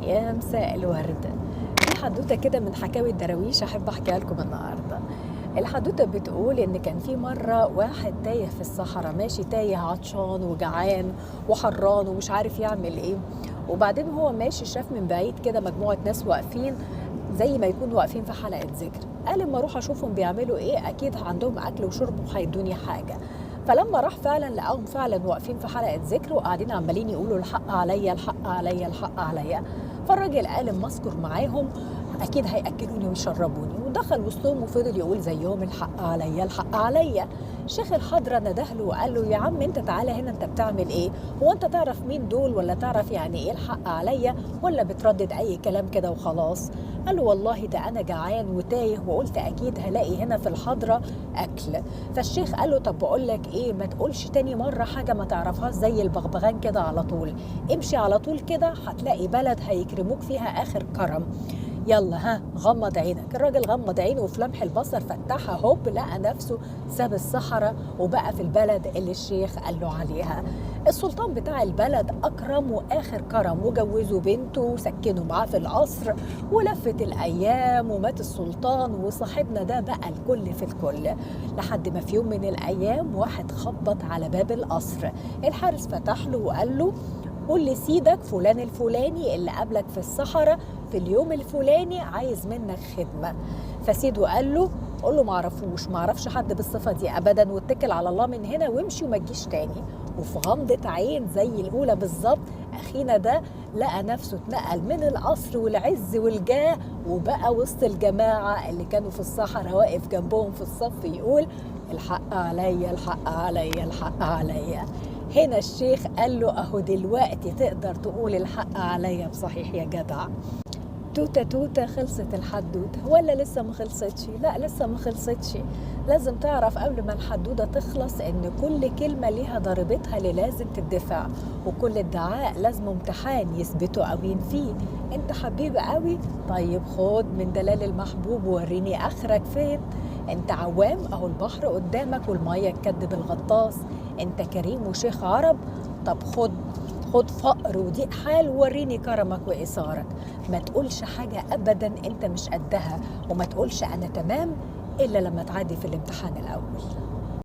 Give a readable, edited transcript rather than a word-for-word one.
يا مساء الورد. في حدوتة كده من حكاوي الدراويش احب احكيها لكم النهارده. الحدوتة بتقول ان كان في مرة واحد تايه في الصحراء، ماشي تايه عطشان وجعان وحران ومش عارف يعمل ايه. وبعدين هو ماشي شاف من بعيد كده مجموعة ناس واقفين زي ما يكونوا واقفين في حلقة ذكر. قال اما اروح اشوفهم بيعملوا ايه، اكيد عندهم اكل وشرب وهيدوني حاجة. فلما راح فعلا لقاهم فعلا واقفين في حلقة ذكر وقاعدين عمالين يقولوا الحق عليا الحق عليا الحق عليا. فالراجل قال اما اذكر معاهم اكيد هياكلوني ويشربوني، ودخل وسطهم وفضل يقول زيهم الحق عليا الحق عليا. شيخ الحضرة نده له وقال له يا عم انت تعالى هنا، انت بتعمل ايه؟ هو انت تعرف مين دول ولا تعرف يعني ايه الحق عليا، ولا بتردد اي كلام كده وخلاص؟ قال له والله ده انا جعان وتايه وقلت اكيد هلاقي هنا في الحضرة اكل. فالشيخ قال له طب بقول لك ايه، ما تقولش تاني مرة حاجة ما تعرفهاش زي البغبغان كده على طول، امشي على طول كده هتلاقي بلد هيكرموك فيها اخر كرم، يلا ها غمض عينك. الراجل غمض عينه وفي لمح البصر فتحها هوب لقى نفسه ساب الصحراء وبقى في البلد اللي الشيخ قال له عليها. السلطان بتاع البلد أكرمه آخر كرم وجوزه بنته وسكنه معاه في القصر. ولفت الأيام ومات السلطان وصاحبنا ده بقى الكل في الكل، لحد ما في يوم من الأيام واحد خبط على باب القصر. الحارس فتح له وقال له قول لسيدك فلان الفلاني اللي قابلك في الصحراء في اليوم الفلاني عايز منك خدمة. فسيده قال له قول له معرفوش، معرفش حد بالصفة دي أبدا، واتكل على الله من هنا وامشي وما تجيش تاني. وفي غمضة عين زي الأولى بالظبط أخينا ده لقى نفسه اتنقل من القصر والعز والجاه وبقى وسط الجماعة اللي كانوا في الصحراء واقف جنبهم في الصف يقول الحق عليا الحق عليا الحق عليا. هنا الشيخ قال له أهو دلوقتي تقدر تقول الحق عليا بصحيح يا جدع. توتة توتة خلصت الحدوتة ولا لسه ما خلصتش؟ لا لسه ما خلصتش. لازم تعرف قبل ما الحدوتة تخلص ان كل كلمة ليها ضريبتها اللي لازم تدفع، وكل ادعاء لازم امتحان يثبته او ينفيه. انت حبيب قوي، طيب خد من دلال المحبوب ووريني اخرك فين. انت عوام، اهو البحر قدامك والمية تكدب الغطاس. انت كريم وشيخ عرب، طب خد فقر وضيق حال ووريني كرمك وإيثارك. ما تقولش حاجة أبدا أنت مش قدها، وما تقولش أنا تمام إلا لما تعدي في الامتحان الأول.